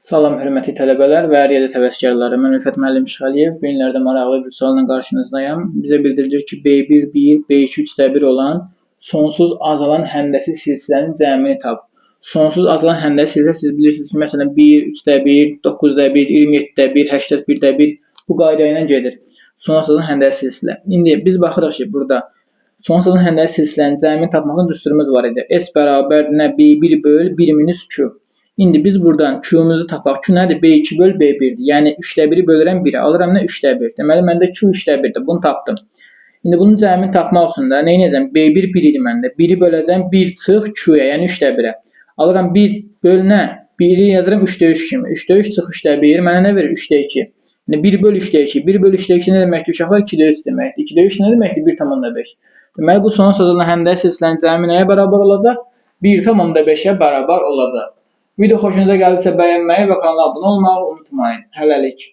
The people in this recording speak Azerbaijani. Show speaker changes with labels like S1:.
S1: Salam hörmətli tələbələr və riyaziyyat həvəskarları. Mən Ülfət müəllim Şıxəliyev. Bu günlərdə maraqlı bir sualla qarşınızdayam. Bizə bildirilir ki, B1 1, B2 3-də 1 olan sonsuz azalan həndəsi silsilənin cəmini tap. Sonsuz azalan həndəsi silsilə siz bilirsiniz ki, məsələn 1, 3-də 1, 9-da 1, 27-də 1, 81-də 1 bu qayda ilə gedir. Sonsuz azalan həndəsi silsilə. İndi biz baxırıq ki, burada sonsuz azalan həndəsi silsilənin cəmini tapmaqın düsturumuz var idi. S bərabər nə? B1 böl 1 minus Q. İndi biz buradan Q-muzu tapaq. Q nədir? B2 böl B1-dir. Yəni 3-də 1-i bölürəm 1-ə. Alıram nə? 3-də 1. Deməli, məndə Q 3-də 1-dir. Bunu tapdım. İndi bunun cəmini tapmaq üçün də nə edəcəm? B1 1 idi məndə. 1-i böləcəm 1 çıx Q-yə, yəni 3-də 1-ə. Alıram 1 böl nə? 1-i yazıram 3-də 3 kimi. 3-də 3 çıx 3-də 1. Mənə nə verir? 3-də 2. İndi 1 böl 3-də 2. 1 böl 3-də 2 nə deməkdir uşaqlar? 2-də 3 deməkdir. 2-də 3 nə deməkdir? 1,5. Deməli, bu sonsuz azalan həndəsi silsilənin cəmi nəyə bərabər olacaq? 1,5-ə bərabər olacaq. Video xoşunuza gəldisə bəyənməyi və kanala abunə olmağı unutmayın. Hələlik.